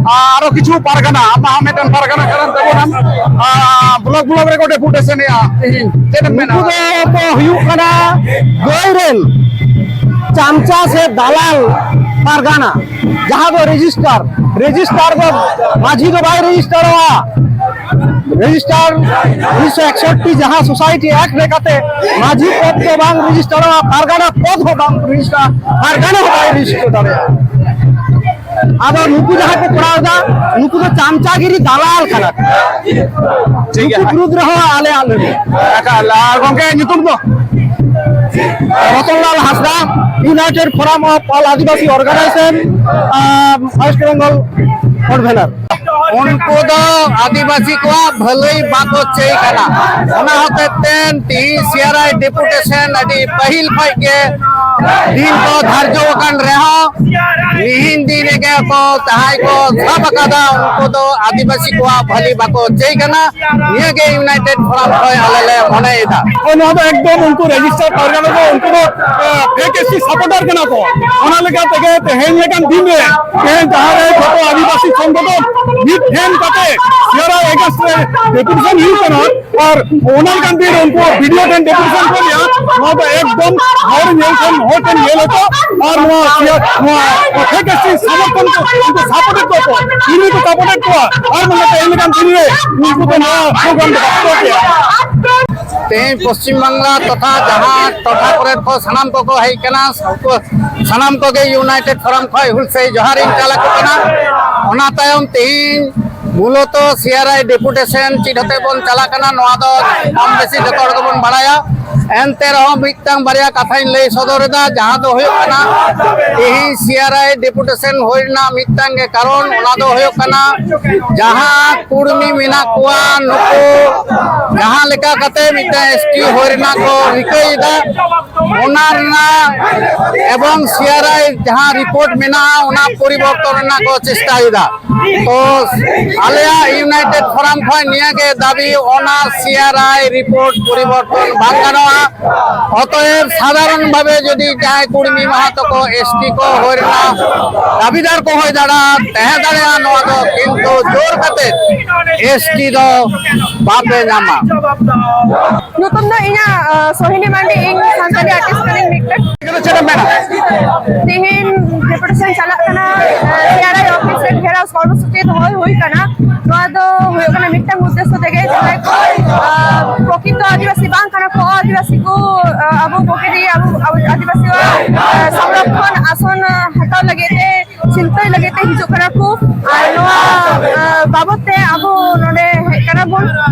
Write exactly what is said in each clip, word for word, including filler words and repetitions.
ᱟᱨᱚ ᱠᱤᱪᱷᱩ ᱯᱟᱨᱜᱟᱱᱟ, ᱟᱢᱟᱜ ᱦᱚᱸ ᱢᱤᱫᱴᱮᱱ ᱯᱟᱨᱜᱟᱱᱟ ᱠᱟᱱᱟᱢ ᱛᱟᱵᱚᱱᱟᱢ, ᱟᱨ ᱵᱞᱚᱠ ᱵᱞᱚᱠ ᱨᱮᱠᱚ ᱰᱮᱯᱩᱴᱮᱥᱚᱱ ᱮᱜᱼᱟ ᱛᱮᱦᱮᱧ, ᱪᱮᱫ ᱮᱢ ᱢᱮᱱᱟ? ᱩᱱᱠᱩ ᱫᱚ ᱠᱚ ᱦᱩᱭᱩᱜ ᱠᱟᱱᱟ ᱜᱟᱹᱭ ᱨᱮᱱ ᱪᱟᱢᱪᱟ ᱥᱮ ᱫᱟᱞᱟᱞ ᱯᱟᱨᱜᱟᱱᱟ, ᱡᱟᱦᱟᱸ ᱫᱚ ᱨᱮᱡᱤᱥᱴᱟᱨ, ᱨᱮᱡᱤᱥᱴᱟᱨ ᱫᱚ ᱢᱟᱹᱡᱷᱤ ᱫᱚ ᱵᱟᱭ ᱨᱮᱡᱤᱥᱴᱟᱨᱚᱜᱼᱟ᱾ ᱨᱮᱡᱤᱥᱴᱟᱨ ᱩᱱᱤᱥᱥᱚ ᱮᱠᱥᱚᱴᱴᱤ ᱡᱟᱦᱟᱸ ᱥᱳᱥᱟᱭᱴᱤ ᱮᱠᱴ ᱞᱮᱠᱟᱛᱮ ᱢᱟᱹᱡᱷᱤ ᱯᱚᱫ ᱫᱚ ᱵᱟᱝ ᱨᱮᱡᱤᱥᱴᱟᱨᱚᱜᱼᱟ, ᱯᱟᱨᱜᱟᱱᱟ ᱯᱚᱫ ᱦᱚᱸ ᱵᱟᱝ ᱨᱮᱡᱤᱥᱴᱟᱨ, ᱯᱟᱨᱜᱟᱱᱟ ᱦᱚᱸ ᱵᱟᱭ ᱨᱮᱡᱤᱥᱴᱟᱨ ᱫᱟᱲᱮᱭᱟᱜᱼᱟ᱾ ᱟᱫᱚ ᱱᱩᱠᱩ ᱡᱟᱦᱟᱸᱭ ᱠᱚ ᱠᱚᱨᱟᱣ ᱮᱫᱟ, ᱱᱩᱠᱩ ᱫᱚ ᱪᱟᱢᱪᱟᱜᱤᱨᱤ ᱫᱟᱞᱟᱞ ᱠᱟᱱᱟ ᱠᱚ᱾ ᱴᱷᱤᱠ ᱜᱮᱭᱟ᱾ ᱱᱩᱠᱩ ᱵᱤᱨᱩᱫᱽ ᱨᱮᱦᱚᱸ ᱟᱞᱮᱭᱟᱜ ᱞᱟᱹᱲᱦᱟᱹᱭ᱾ ᱮᱠᱟᱞ᱾ ᱟᱨ ᱜᱚᱝᱠᱮ, ᱧᱩᱛᱩᱢ ᱫᱚ? ᱨᱚᱛᱚᱱᱞᱟᱞ ᱦᱟᱸᱥᱫᱟ, United Forum of All Adivasi Organization, R West Bengal convener. ᱩᱱᱠᱩ ᱫᱚ ᱟᱹᱫᱤᱵᱟᱹᱥᱤ ᱠᱚᱣᱟᱜ ᱵᱷᱟᱹᱞᱟᱹᱭ ᱵᱟᱠᱚ ᱪᱟᱹᱭ ᱠᱟᱱᱟ᱾ ᱚᱱᱟ ᱦᱚᱛᱮᱡ ᱛᱮ ᱛᱤᱦᱤᱧ ᱥᱤᱭᱟᱨᱟᱭ ᱰᱮᱯᱩᱴᱮᱥᱚᱱ ᱟᱹᱰᱤ ᱯᱟᱹᱦᱤᱞ ᱠᱷᱚᱱ ᱜᱮ ᱫᱤᱱ ᱠᱚ ᱫᱷᱟᱨᱡᱚ ᱟᱠᱟᱱ ᱨᱮᱦᱚᱸ, ᱛᱤᱦᱤᱧ ᱫᱤᱱ ᱨᱮᱜᱮ ᱠᱚ ᱡᱟᱦᱟᱸᱭ ᱠᱚ ᱥᱟᱵ ᱟᱠᱟᱫᱟ, ᱩᱱᱠᱩ ᱫᱚ ᱟᱹᱫᱤᱵᱟᱹᱥᱤ ᱠᱚᱣᱟᱜ ᱵᱷᱟᱹᱞᱤ ᱵᱟᱠᱚ ᱪᱟᱹᱭ ᱠᱟᱱᱟ᱾ ᱱᱤᱭᱟᱹ ᱜᱮ ᱤᱭᱩᱱᱟᱭᱴᱮᱰ ᱯᱷᱳᱨᱟᱢ ᱠᱷᱚᱱ ᱟᱞᱮ ᱞᱮ ᱢᱚᱱᱮᱭᱮᱫᱟ᱾ ᱦᱳᱭ, ᱱᱚᱣᱟ ᱫᱚ ᱮᱠᱫᱚᱢ ᱩᱱᱠᱩ ᱨᱮᱡᱤᱥᱴᱟᱨ ᱯᱟᱨᱜᱟᱱᱟ ᱫᱚ ᱩᱱᱠᱩ ᱫᱚ, ᱟᱸ, ᱯᱷᱮᱠ ᱮᱥ ᱥᱤ ᱥᱟᱯᱳᱨᱴᱟᱨ ᱠᱟᱱᱟ ᱠᱚ᱾ ᱚᱱᱟ ᱞᱮᱠᱟ ᱛᱮᱜᱮ ᱛᱮᱦᱮᱧ ᱞᱮᱠᱟᱱ ᱫᱤᱱ ᱨᱮ, ᱛᱮᱦᱮᱧ ᱡᱟᱦᱟᱸ ᱨᱮ ᱡᱚᱛᱚ ᱟᱹᱫᱤᱵᱟᱹᱥᱤ ᱥᱚᱝᱜᱚᱴᱷᱚᱱ ᱢᱤᱫ ᱴᱷᱮᱱ ᱠᱟᱛᱮ ᱥᱤᱭᱟᱨᱟ ᱮᱜᱮᱱᱥᱴ ᱨᱮ ᱰᱮᱯᱩᱴᱮᱥᱚᱱ ᱦᱩᱭᱩᱜ ᱠᱟᱱᱟ, ᱟᱨ ᱚᱱᱟ ᱞᱮᱠᱟᱱ ᱫᱤᱱ ᱨᱮ ᱩᱱᱠᱩ ᱵᱤ ᱰᱤ ᱳ ᱴᱷᱮᱱ ᱰᱮᱯᱩᱴᱮᱥᱚᱱ ᱠᱚ ᱮᱢᱟ, ᱱᱚᱣᱟ ᱫᱚ ᱮᱠᱫᱚᱢ ᱦᱚᱲ ᱧᱮᱞ ᱴᱷᱮᱱ, ᱦᱚᱲ ᱴᱷᱮᱱ ᱧᱮᱞ ᱦᱚᱪᱚ, ᱟᱨ ᱱᱚᱣᱟ ᱥᱤᱭᱟ-, ᱱᱚᱣᱟ ᱯᱷᱮᱠ ᱮᱥ ᱥᱤ ᱥᱚᱢᱚᱨᱛᱷᱚᱱ ᱠᱚ, ᱩᱱᱠᱩ ᱥᱟᱯᱳᱨᱴᱮᱰ ᱠᱚᱣᱟ ᱠᱚ, ᱤᱧ ᱜᱮᱠᱚ ᱥᱟᱯᱳᱨᱴᱮᱰ ᱠᱚᱣᱟ, ᱟᱨ ᱢᱮᱱᱠᱷᱟᱱ ᱛᱮᱦᱮᱧ ᱞᱮᱠᱟᱱ ᱫᱤᱱ ᱨᱮ ᱩᱱᱠᱩ ᱫᱚ ᱱᱚᱣᱟ ᱯᱨᱳᱜᱨᱟᱢ ᱫᱚ ᱵᱟᱠᱚ ᱠᱚᱨᱟᱣ ᱠᱮᱭᱟ᱾ ᱛᱮᱦᱮᱧ ᱯᱚᱥᱪᱤᱢ ᱵᱟᱝᱞᱟ ᱛᱚᱛᱷᱟ ᱡᱟᱦᱟᱸ ᱴᱚᱴᱷᱟ ᱠᱚᱨᱮ ᱠᱚ ᱥᱟᱱᱟᱢ ᱠᱚᱠᱚ ᱦᱮᱡ ᱠᱟᱱᱟ, ᱩᱱᱠᱩ ᱥᱟᱱᱟᱢ ᱠᱚᱜᱮ ᱤᱭᱩᱱᱟᱭᱴᱮᱰ ᱯᱷᱳᱨᱟᱢ ᱠᱷᱚᱱ ᱦᱩᱞᱥᱟᱹᱭ ᱡᱚᱦᱟᱨ ᱤᱧ ᱪᱟᱞ ᱟᱠᱚ ᱠᱟᱱᱟ᱾ ᱚᱱᱟ ᱛᱟᱭᱚᱢ ᱛᱮᱦᱮᱧ ᱢᱩᱞᱚᱛᱚ ᱥᱤᱭᱟᱨᱟᱭ ᱰᱮᱯᱩᱴᱮᱥᱚᱱ ᱪᱮᱫ ᱦᱚᱛᱮ ᱵᱚᱱ ᱪᱟᱞᱟᱜ ᱠᱟᱱᱟ, ᱱᱚᱣᱟ ᱫᱚ ᱠᱚᱢ ᱵᱮᱥᱤ ᱡᱚᱛᱚ ᱦᱚᱲ ᱜᱮᱵᱚᱱ ᱵᱟᱲᱟᱭᱟ᱾ ᱮᱱᱛᱮ ᱨᱮᱦᱚᱸ ᱢᱤᱫᱴᱟᱝ ᱵᱟᱨᱭᱟ ᱠᱟᱛᱷᱟᱧ ᱞᱟᱹᱭ ᱥᱚᱫᱚᱨ ᱮᱫᱟ, ᱡᱟᱦᱟᱸ ᱫᱚ ᱦᱩᱭᱩᱜ ᱠᱟᱱᱟ, ᱛᱮᱦᱮᱧ ᱥᱤᱭᱟᱨᱟᱭ ᱰᱮᱯᱩᱴᱮᱥᱚᱱ ᱦᱩᱭ ᱨᱮᱱᱟᱜ ᱢᱤᱫᱴᱟᱝ ᱜᱮ ᱠᱟᱨᱚᱱ, ᱚᱱᱟ ᱫᱚ ᱦᱩᱭᱩᱜ ᱠᱟᱱᱟ, ᱡᱟᱦᱟᱸ ᱠᱩᱲᱢᱤ ᱢᱮᱱᱟᱜ ᱠᱚᱣᱟ, ᱱᱩᱠᱩ ᱡᱟᱦᱟᱸ ᱞᱮᱠᱟ ᱠᱟᱛᱮ ᱢᱤᱫᱴᱟᱝ ᱮᱥ ᱴᱤ ᱦᱩᱭ ᱨᱮᱱᱟᱜ ᱠᱚ ᱨᱤᱠᱟᱹᱭᱮᱫᱟ, ᱚᱱᱟ ᱨᱮᱱᱟᱜ ᱮᱵᱚᱝ ᱥᱤᱭᱟᱨᱟᱭ ᱡᱟᱦᱟᱸ ᱨᱤᱯᱳᱨᱴ ᱢᱮᱱᱟᱜᱼᱟ, ᱚᱱᱟ ᱯᱚᱨᱤᱵᱚᱨᱛᱚᱱ ᱨᱮᱱᱟᱜ ᱠᱚ ᱪᱮᱥᱴᱟᱭᱮᱫᱟ᱾ ᱛᱚ ᱟᱞᱮᱭᱟᱜ ᱤᱭᱩᱱᱟᱭᱴᱮᱰ ᱯᱷᱳᱨᱟᱢ ᱠᱷᱚᱱ ᱱᱤᱭᱟᱹ ᱜᱮ ᱫᱟᱹᱵᱤ, ᱚᱱᱟ ᱥᱤᱭᱟᱨᱟᱭ ᱨᱤᱯᱳᱨᱴ ᱯᱚᱨᱤᱵᱚᱨᱛᱚᱱ ᱵᱟᱝ ᱜᱟᱱᱚᱜᱼᱟ᱾ ᱚᱛᱚᱮᱵ ᱥᱟᱫᱷᱟᱨᱚᱱ ᱵᱷᱟᱵᱮ ᱡᱩᱫᱤ ᱡᱟᱦᱟᱸᱭ ᱠᱩᱲᱢᱤ ᱢᱟᱦᱟᱛᱚ ᱠᱚ, ᱮᱥᱴᱤ ᱠᱚ ᱦᱩᱭ ᱨᱮᱱᱟᱜ ᱫᱟᱹᱵᱤᱫᱟᱨ ᱠᱚ ᱦᱩᱭ ᱫᱟᱲᱮᱭᱟᱜᱼᱟ, ᱛᱟᱦᱮᱸ ᱫᱟᱲᱮᱭᱟᱜᱼᱟ, ᱱᱚᱣᱟ ᱫᱚ ᱠᱤᱱᱛᱩ ᱡᱳᱨ ᱠᱟᱛᱮ ᱮᱥᱴᱤ ᱫᱚ ᱵᱟᱯᱮ ᱧᱟᱢᱟ᱾ ᱧᱩᱛᱩᱢ ᱫᱚ ᱤᱧᱟᱹᱜ, ᱟᱸ, ᱥᱳᱦᱤᱱᱤ ᱢᱟᱱᱰᱤ, ᱤᱧ ᱥᱟᱱᱛᱟᱲᱤ ᱟᱨᱴᱤᱥᱴ ᱠᱟᱹᱱᱟᱹᱧ ᱢᱤᱫᱴᱮᱱ᱾ ᱪᱮᱫ ᱮᱢ ᱢᱮᱱᱟ? ᱛᱮᱦᱮᱧ ᱰᱮᱯᱩᱴᱮᱥᱚᱱ ᱪᱟᱞᱟᱜ ᱠᱟᱱᱟ, ᱟᱸ, ᱥᱤ ᱟᱨ ᱟᱭ ᱚᱯᱷᱤᱥ ᱨᱮ ᱜᱷᱮᱨᱟᱣ ᱠᱚᱨᱢᱚᱥᱩᱪᱤ ᱫᱚᱦᱚ ᱦᱩᱭ ᱠᱟᱱᱟ᱾ ᱱᱚᱣᱟ ᱫᱚ ᱦᱩᱭᱩᱜ ᱠᱟᱱᱟ ᱢᱤᱫᱴᱟᱝ ᱩᱫᱽᱫᱮᱥᱥᱚ ᱛᱮᱜᱮ, ᱡᱟᱦᱟᱸᱭ ᱠᱚ, ᱟᱸ, ᱯᱨᱚᱠᱤᱛᱚ ᱟᱹᱫᱤᱵᱟᱹᱥᱤ ᱵᱟᱝ ᱠᱟᱱᱟ ᱠᱚ, ᱟᱹᱫᱤᱵᱟᱹᱥᱤ ᱠᱚ, ᱟᱸ, ᱟᱵᱚ ᱯᱨᱚᱠᱤᱛᱤ, ᱟᱵᱚ, ᱟᱵᱚ ᱟᱹᱫᱤᱵᱟᱹᱥᱤ, ᱟᱸ, ᱥᱚᱝᱨᱚᱠᱷᱚᱱ ᱟᱥᱚᱱ, ᱟᱸ, ᱦᱟᱛᱟᱣ ᱞᱟᱹᱜᱤᱫ ᱛᱮ ᱪᱤᱱᱛᱟᱹᱭ ᱞᱟᱹᱜᱤᱫ ᱛᱮ ᱦᱤᱡᱩᱜ ᱠᱟᱱᱟ ᱠᱚ᱾ ᱟᱨ ᱱᱚᱣᱟ, ᱟᱸ, ᱵᱟᱵᱚᱛ ᱛᱮ ᱟᱵᱚ ᱱᱚᱰᱮ ᱦᱮᱡ ᱠᱟᱱᱟ ᱵᱚᱱ᱾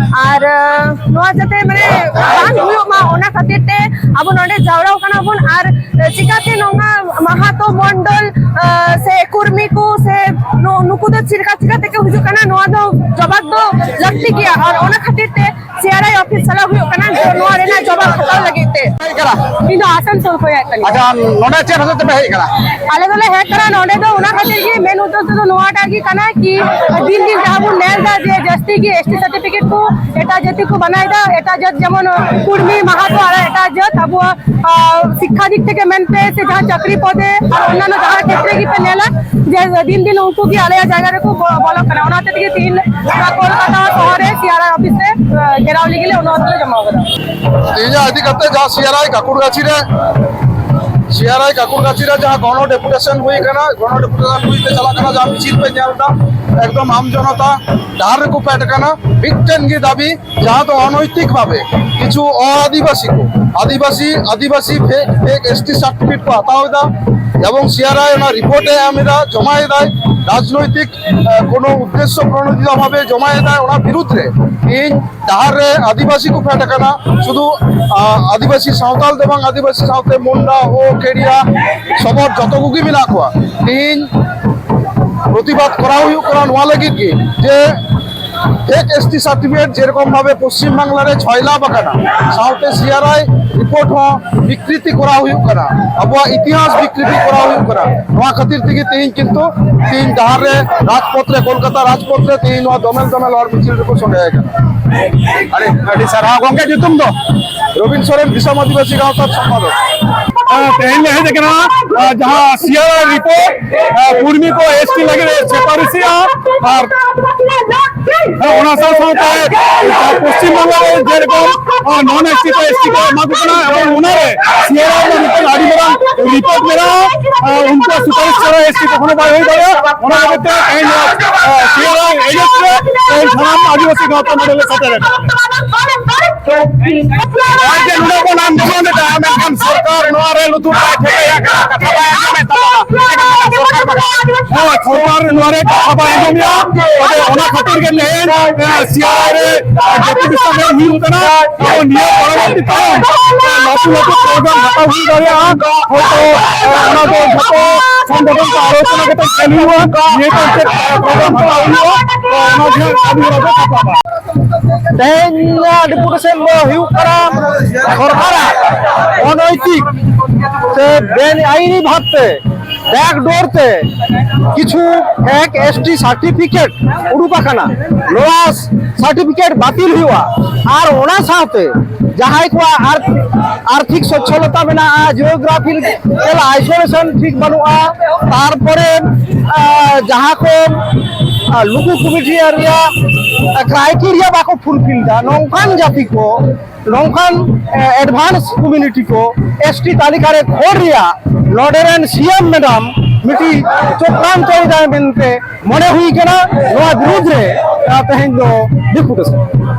ᱟᱨ, ᱟᱸ, ᱱᱚᱣᱟ ᱡᱟᱛᱮ ᱢᱟᱱᱮ ᱵᱟᱝ ᱦᱩᱭᱩᱜ ᱢᱟ, ᱚᱱᱟ ᱠᱷᱟᱹᱛᱤᱨ ᱛᱮ ᱟᱵᱚ ᱱᱚᱰᱮ ᱡᱟᱣᱨᱟ ᱠᱟᱱᱟ ᱵᱚᱱ᱾ ᱟᱨ, ᱟᱸ, ᱪᱤᱠᱟᱛᱮ ᱱᱚᱣᱟ ᱢᱟᱦᱟᱛᱚ ᱢᱚᱱᱰᱚᱞ, ᱟᱸ, ᱥᱮ ᱠᱩᱨᱢᱤ ᱠᱚ ᱥᱮ ᱱᱩ-, ᱱᱩᱠᱩ ᱫᱚ ᱪᱮᱫ ᱞᱮᱠᱟ ᱪᱤᱠᱟ ᱛᱮᱠᱚ ᱦᱤᱡᱩᱜ ᱠᱟᱱᱟ, ᱱᱚᱣᱟ ᱫᱚ ᱡᱚᱵᱟᱵ ᱫᱚ ᱞᱟᱹᱠᱛᱤ ᱜᱮᱭᱟ᱾ ᱟᱨ ᱚᱱᱟ ᱠᱷᱟᱹᱛᱤᱨ ᱛᱮ ᱥᱤ ᱟᱨ ᱟᱭ ᱚᱯᱷᱤᱥ ᱪᱟᱞᱟᱣ ᱦᱩᱭᱩᱜ ᱠᱟᱱᱟ, ᱡᱮ ᱱᱚᱣᱟ ᱨᱮᱱᱟᱜ ᱡᱚᱵᱟᱵ ᱦᱟᱛᱟᱣ ᱞᱟᱹᱜᱤᱫ ᱛᱮ᱾ ᱦᱮᱡ ᱠᱟᱱᱟ? ᱤᱧ ᱫᱚ ᱟᱥᱟᱱᱥᱳᱞ ᱠᱷᱚᱱ ᱦᱮᱡ ᱠᱟᱱᱟ᱾ ᱟᱪᱪᱷᱟ, ᱱᱚᱰᱮ ᱪᱮᱫ ᱦᱚᱛᱮᱡ ᱛᱮᱯᱮ ᱦᱮᱡ ᱠᱟᱱᱟ? ᱟᱞᱮ ᱫᱚᱞᱮ ᱦᱮᱡ ᱠᱟᱱᱟ ᱱᱚᱰᱮ ᱫᱚ ᱚᱱᱟ ᱠᱷᱟᱹᱛᱤᱨ ᱜᱮ, ᱢᱮᱱ ᱩᱫᱽᱫᱮᱥᱥᱚ ᱫᱚ ᱱᱚᱣᱟᱴᱟᱜ ᱜᱮ ᱠᱟᱱᱟ ᱠᱤ ᱫᱤᱱ ᱫᱤᱱ ᱡᱟᱦᱟᱸ ᱵᱚᱱ ᱧᱮᱞ ᱮᱫᱟ ᱡᱮ ᱡᱟᱹᱥᱛᱤ ᱜᱮ ᱮᱥ ᱴᱤ ᱥᱟᱨᱴᱤᱯᱷᱤᱠᱮᱴ ᱠᱚ ᱮᱴᱟᱜ ᱡᱟᱹᱛᱤ ᱠᱚ ᱵᱮᱱᱟᱣ ᱮᱫᱟ, ᱮᱴᱟᱜ ᱡᱟᱹᱛ ᱡᱮᱢᱚᱱ ᱠᱩᱲᱢᱤ, ᱢᱟᱦᱟᱛᱚ ᱟᱨ ᱮᱴᱟᱜ ᱡᱟᱹᱛ ᱟᱵᱚᱣᱟᱜ, ᱟᱸ, ᱥᱤᱠᱠᱷᱟ ᱫᱤᱠ ᱛᱷᱮᱠᱮ ᱢᱮᱱᱯᱮ ᱥᱮ ᱡᱟᱦᱟᱸ ᱪᱟᱹᱠᱨᱤ ᱯᱚᱫᱮ ᱟᱨ ᱚᱱᱱᱟᱱᱚ ᱡᱟᱦᱟᱸ ᱠᱷᱮᱛᱨᱮ ᱜᱮᱯᱮ ᱧᱮᱞᱟ ᱡᱮ ᱫᱤᱱ ᱫᱤᱱ ᱩᱱᱠᱩ ᱜᱮ ᱟᱞᱮᱭᱟᱜ ᱡᱟᱭᱜᱟ ᱨᱮᱠᱚ ᱵᱚ-, ᱵᱚᱞᱚᱜ ᱠᱟᱱᱟ᱾ ᱚᱱᱟ ᱦᱚᱛᱮᱡ ᱛᱮᱜᱮ ᱛᱮᱦᱮᱧ ᱱᱚᱣᱟ ᱠᱳᱞᱠᱟᱛᱟ ᱥᱚᱦᱚᱨ ᱨᱮ ᱥᱤ ᱟᱨ ᱟᱭ ᱚᱯᱷᱤᱥ ᱨᱮ, ᱟᱸ, ᱜᱷᱮᱨᱟᱣ ᱞᱟᱹᱜᱤᱫ ᱞᱮ ᱚᱱᱩᱨᱳᱫᱷ ᱞᱮ ᱡᱚᱢᱟ ᱟᱠᱟᱫᱟ᱾ ᱤᱧᱟᱹᱜ ᱤᱫᱤ ᱠᱟᱛᱮ ᱡᱟᱦᱟᱸ ᱥᱤ ᱟᱨ ᱟᱭ ᱠᱟᱠᱩᱲᱜᱟᱪᱷᱤ ᱨᱮ, ᱥᱤ ᱟᱨ ᱟᱭ ᱠᱟᱠᱩᱲᱜᱟᱪᱷᱤ ᱨᱮ ᱡᱟᱦᱟᱸ ᱜᱚᱱᱚ ᱰᱮᱯᱩᱴᱮᱥᱚᱱ ᱦᱩᱭ ᱠᱟᱱᱟ, ᱜᱚᱱᱚ ᱰᱮᱯᱩᱴᱮᱥᱚᱱ ᱦᱩᱭ ᱛᱮ ᱪᱟᱞᱟᱜ ᱠᱟᱱᱟ, ᱡᱟᱦᱟᱸ ᱢᱤᱪᱷᱤᱞ ᱯᱮ ᱧᱮᱞ ᱮᱫᱟ, ᱮᱠᱫᱚᱢ ᱟᱢ ᱡᱚᱱᱚᱛᱟ ᱰᱟᱦᱟᱨ ᱨᱮᱠᱚ ᱯᱷᱮᱰ ᱠᱟᱱᱟ᱾ ᱢᱤᱫᱴᱮᱱ ᱜᱮ ᱫᱟᱹᱵᱤ, ᱡᱟᱦᱟᱸ ᱫᱚ ᱚᱱᱚᱭᱛᱤᱠ ᱵᱷᱟᱵᱮ ᱠᱤᱪᱷᱩ ᱚ-ᱟᱹᱫᱤᱵᱟᱹᱥᱤ ᱠᱚ, ᱟᱹᱫᱤᱵᱟᱹᱥᱤ, ᱟᱹᱫᱤᱵᱟᱹᱥᱤ fake, fake S T certificate ᱠᱚ ᱦᱟᱛᱟᱣ ᱮᱫᱟ, ᱮᱵᱚᱝ ᱥᱤ ᱟᱨ ᱟᱭ ᱚᱱᱟ ᱨᱤᱯᱳᱨᱴ ᱮ ᱮᱢ ᱮᱫᱟ, ᱡᱚᱢᱟᱭ ᱮᱫᱟᱭ, ᱨᱟᱡᱽᱱᱳᱭᱛᱤᱠ, ᱮ, ᱠᱳᱱᱳ ᱩᱫᱽᱫᱮᱥᱥᱚ ᱯᱨᱚণᱳᱫᱤᱛ ᱵᱷᱟᱵᱮ ᱡᱚᱢᱟᱭ ᱮᱫᱟᱭ᱾ ᱚᱱᱟ ᱵᱤᱨᱩᱫᱽ ᱨᱮ ᱛᱮᱦᱮᱧ ᱰᱟᱦᱟᱨ ᱨᱮ ᱟᱹᱫᱤᱵᱟᱹᱥᱤ ᱠᱚ ᱯᱷᱮᱰ ᱟᱠᱟᱱᱟ᱾ ᱥᱩᱫᱷᱩ, ᱟ, ᱟᱹᱫᱤᱵᱟᱹᱥᱤ ᱥᱟᱶᱛᱟᱞ ᱫᱚ ᱵᱟᱝ, ᱟᱹᱫᱤᱵᱟᱹᱥᱤ ᱥᱟᱶᱛᱮ ᱢᱩᱱᱰᱟ, ᱦᱳ, ᱠᱷᱮᱲᱤᱭᱟ, ᱥᱚᱵᱚᱨ ᱡᱚᱛᱚ ᱠᱚᱜᱮ ᱢᱮᱱᱟᱜ ᱠᱚᱣᱟ᱾ ᱛᱮᱦᱮᱧ ᱯᱨᱚᱛᱤᱵᱟᱫ ᱠᱚᱨᱟᱣ ᱦᱩᱭᱩᱜ ᱠᱟᱱᱟ ᱱᱚᱣᱟ ᱞᱟᱹᱜᱤᱫ ᱜᱮ ᱡᱮ ᱯᱷᱮᱠ ᱮᱥ ᱴᱤ ᱥᱟᱨᱴᱤᱯᱷᱤᱠᱮᱴ ᱡᱮᱨᱚᱠᱚᱢ ᱵᱷᱟᱵᱮ ᱯᱚᱥᱪᱤᱢ ᱵᱟᱝᱞᱟ ᱨᱮ ᱪᱷᱚᱭ ᱞᱟᱠᱷ ᱟᱠᱟᱱᱟ, ᱥᱟᱶᱛᱮ ᱥᱤ ᱟᱨ ᱟᱭ ᱨᱤᱯᱳᱨᱴ ᱦᱚᱸ ᱵᱤᱠᱨᱤᱛᱤ ᱠᱚᱨᱟᱣ ᱦᱩᱭᱩᱜ ᱠᱟᱱᱟ, ᱟᱵᱚᱣᱟᱜ ᱤᱛᱤᱦᱟᱥ ᱵᱤᱠᱨᱤᱛᱤ ᱠᱚᱨᱟᱣ ᱦᱩᱭᱩᱜ ᱠᱟᱱᱟ᱾ ᱱᱚᱣᱟ ᱠᱷᱟᱹᱛᱤᱨ ᱛᱮᱜᱮ ᱛᱮᱦᱮᱧ ᱠᱤᱱᱛᱩ ᱛᱮᱦᱮᱧ ᱰᱟᱦᱟᱨ ᱨᱮ, ᱨᱟᱡᱽᱯᱚᱛᱷ ᱨᱮ, ᱠᱳᱞᱠᱟᱛᱟ ᱨᱟᱡᱽᱯᱚᱛᱷ ᱨᱮ ᱛᱮᱦᱮᱧ ᱱᱚᱣᱟ ᱫᱚᱢᱮᱞ ᱫᱚᱢᱮᱞ ᱦᱚᱲ ᱢᱤᱪᱷᱤᱞ ᱨᱮᱠᱚ ᱥᱚᱸᱜᱮ ᱟᱠᱟᱱᱟ᱾ ᱟᱹᱰᱤ ᱟᱹᱰᱤ ᱥᱟᱨᱦᱟᱣ ᱜᱚᱢᱠᱮ᱾ ᱧᱩᱛᱩᱢ ᱫᱚ? ᱨᱚᱵᱤᱱ ᱥᱚᱨᱮᱱ, ᱫᱤᱥᱚᱢ ᱟᱹᱫᱤᱵᱟᱹᱥᱤ ᱜᱟᱶᱛᱟ ᱥᱚᱢᱯᱟᱫᱚᱠ᱾ ᱛᱮᱦᱮᱧ ᱞᱮ ᱦᱮᱡ ᱟᱠᱟᱱᱟ, ᱡᱟᱦᱟᱸ ᱥᱤᱭᱟᱨᱟ ᱨᱤᱯᱳᱨᱴ, ᱠᱩᱲᱢᱤ ᱠᱚ ᱮᱥᱴᱤ ᱞᱟᱹᱜᱤᱫ ᱮ ᱥᱩᱯᱟᱨᱤᱥᱮᱜᱼᱟ᱾ ᱟᱨ ᱚᱱᱟ ᱥᱟᱶ ᱥᱟᱶᱛᱮ ᱯᱚᱥᱪᱤᱢ ᱵᱟᱝᱞᱟ ᱨᱮ ᱡᱮᱨᱚᱠᱚᱢ ᱱᱚᱱ ᱮᱥᱴᱤ ᱠᱚ ᱮᱥᱴᱤ ᱠᱚ ᱮᱢᱟ ᱠᱚ ᱠᱟᱱᱟ, ᱮᱵᱚᱝ ᱚᱱᱟᱨᱮ ᱥᱤᱭᱟᱨᱟ ᱨᱮᱱᱟᱜ ᱢᱤᱫᱴᱟᱝ ᱟᱹᱰᱤ ᱢᱟᱨᱟᱝ ᱨᱤᱯᱳᱨᱴ ᱢᱮᱱᱟᱜᱼᱟ᱾ ᱟᱨ ᱩᱱᱠᱩᱣᱟᱜ ᱥᱩᱯᱟᱨᱤᱥ ᱪᱷᱟᱲᱟ ᱮᱥᱴᱤ ᱠᱚᱠᱷᱚᱱᱳ ᱵᱟᱭ ᱦᱩᱭ ᱫᱟᱲᱮᱭᱟᱜᱼᱟ᱾ ᱚᱱᱟ ᱠᱷᱟᱹᱛᱤᱨ ᱛᱮ ᱛᱮᱦᱮᱧ ᱱᱚᱣᱟ, ᱟᱨ, ᱥᱤᱭᱟᱨᱟ ᱮᱜᱮᱱᱥᱴ ᱨᱮ ᱛᱮᱦᱮᱧ ᱥᱟᱱᱟᱢ ᱟᱹᱫᱤᱵᱟᱹᱥᱤ ᱜᱟᱶᱛᱟ ᱱᱚᱰᱮ ᱞᱮ ᱥᱮᱴᱮᱨ ᱟᱠᱟᱱᱟ᱾ ᱟᱨ ᱡᱮ ᱱᱚᱰᱮ ᱵᱚᱱ ᱟᱱᱫᱳᱞᱚᱱ ᱮᱫᱟ, ᱢᱮᱱᱠᱷᱟᱱ ᱥᱚᱨᱠᱟᱨ ᱱᱚᱣᱟ ᱨᱮ ᱞᱩᱛᱩᱨ ᱵᱟᱭ ᱴᱷᱮᱠᱟᱭᱟ, ᱠᱟᱛᱷᱟ ᱵᱟᱭ ᱟᱸᱡᱚᱢᱮᱫ ᱛᱟᱵᱚᱱᱟ᱾ ᱥᱚᱨᱠᱟᱨ ᱵᱟᱠᱷᱟᱱ, ᱦᱮᱸ, ᱥᱚᱨᱠᱟᱨ ᱱᱚᱣᱟ ᱨᱮ ᱠᱟᱛᱷᱟ ᱵᱟᱭ ᱟᱸᱡᱚᱢᱮᱫᱼᱟ᱾ ᱛᱚᱵᱮ ᱚᱱᱟ ᱠᱷᱟᱹᱛᱤᱨ ᱜᱮ ᱛᱮᱦᱮᱧ, ᱮ, ᱥᱤᱭᱟᱨᱟ ᱨᱮ, ᱮ, ᱰᱮᱯᱩᱴᱮᱥᱚᱱ ᱮᱢ ᱦᱩᱭᱩᱜ ᱠᱟᱱᱟ᱾ ᱟᱨ ᱱᱤᱭᱟᱹ ᱯᱚᱨᱚᱵᱚᱨᱛᱤ ᱛᱟᱭᱚᱢ, ᱮ, ᱞᱟᱹᱴᱩ ᱞᱟᱹᱴᱩ ᱯᱨᱳᱜᱨᱟᱢ ᱦᱟᱛᱟᱣ ᱦᱩᱭ ᱫᱟᱲᱮᱭᱟᱜᱼᱟ᱾ ᱦᱚᱭᱛᱳ, ᱮ, ᱚᱱᱟ ᱫᱚ ᱡᱷᱚᱛᱚ ᱥᱚᱝᱜᱚᱴᱷᱚᱱ ᱠᱚ ᱟᱞᱳᱪᱚᱱᱟ ᱠᱟᱛᱮ ᱪᱟᱹᱞᱩ ᱦᱩᱭᱩᱜᱼᱟ᱾ ᱱᱤᱭᱟᱹ ᱠᱚ ᱪᱮᱫ ᱯᱨᱳᱜᱨᱟᱢ ᱦᱟᱛᱟᱣ ᱦᱩᱭᱩᱜᱼᱟ, ᱛᱚ ᱚᱱᱟ ᱜᱮ ᱠᱟᱹᱢᱤ ᱦᱚᱨᱟ ᱫᱚ ᱥᱟᱯᱲᱟᱜᱼᱟ᱾ ᱛᱮᱦᱮᱧᱟᱜ ᱰᱮᱯᱩᱴᱮᱥᱚᱱ ᱫᱚ ᱦᱩᱭᱩᱜ ᱠᱟᱱᱟ ᱥᱚᱨᱠᱟᱨᱟᱜ ᱚᱱᱚᱭᱛᱤᱠ ᱥᱮ ᱵᱮᱟᱭᱤᱱᱤ ᱵᱷᱟᱵᱽᱛᱮ ᱵᱮᱠᱰᱳᱨ ᱛᱮ ᱠᱤᱪᱷᱩ ᱯᱷᱮᱠ ᱮᱥᱴᱤ ᱥᱟᱨᱴᱤᱯᱷᱤᱠᱮᱴ ᱩᱰᱩᱠ ᱟᱠᱟᱱᱟ᱾ ᱱᱚᱣᱟ ᱥᱟᱨᱴᱤᱯᱷᱤᱠᱮᱴ ᱵᱟᱹᱛᱤᱞ ᱦᱩᱭᱩᱜᱼᱟ᱾ ᱟᱨ ᱚᱱᱟ ᱥᱟᱶᱛᱮ ᱡᱟᱦᱟᱸᱭ ᱠᱚᱣᱟᱜ ᱟᱨ-, ᱟᱨᱛᱷᱤᱠ ᱥᱚᱪᱪᱷᱚᱞᱚᱛᱟ ᱢᱮᱱᱟᱜᱼᱟ, ᱡᱤᱭᱳᱜᱨᱟᱯᱷᱤᱠᱮᱞ ᱟᱭᱥᱳᱞᱮᱥᱚᱱ ᱴᱷᱤᱠ ᱵᱟᱹᱱᱩᱜᱼᱟ, ᱛᱟᱨᱯᱚᱨᱮ, ᱟᱨ, ᱡᱟᱦᱟᱸ ᱠᱚ, ᱟᱨ, ᱞᱩᱜᱩ ᱠᱚᱢᱤᱴᱤ ᱨᱮᱭᱟᱜ ᱠᱨᱟᱭᱴᱮᱨᱤᱭᱟ ᱵᱟᱠᱚ ᱯᱷᱩᱞᱯᱷᱤᱞ ᱮᱫᱟ, ᱱᱚᱝᱠᱟᱱ ᱡᱟᱹᱛᱤ ᱠᱚ, ᱱᱚᱝᱠᱟᱱ, ᱮ, ᱮᱰᱵᱷᱟᱱᱥ ᱠᱚᱢᱤᱭᱩᱱᱤᱴᱤ ᱠᱚ ᱮᱥᱴᱤ ᱛᱟᱹᱞᱤᱠᱟ ᱨᱮ ᱠᱷᱚᱲ ᱨᱮᱭᱟᱜ ᱱᱚᱰᱮ ᱨᱮᱱ ᱥᱤ ᱮᱢ ᱢᱮᱰᱟᱢ ᱢᱤᱫᱴᱤᱡ ᱪᱚᱠᱨᱟᱱᱛᱚᱭᱮᱫᱟᱭ ᱢᱮᱱᱛᱮ ᱢᱚᱱᱮ ᱦᱩᱭ ᱠᱟᱱᱟ᱾ ᱱᱚᱣᱟ ᱵᱤᱨᱩᱫᱽ ᱨᱮ, ᱮ, ᱛᱮᱦᱮᱧ ᱫᱚ ᱰᱮᱯᱩᱴᱮᱥᱚᱱ᱾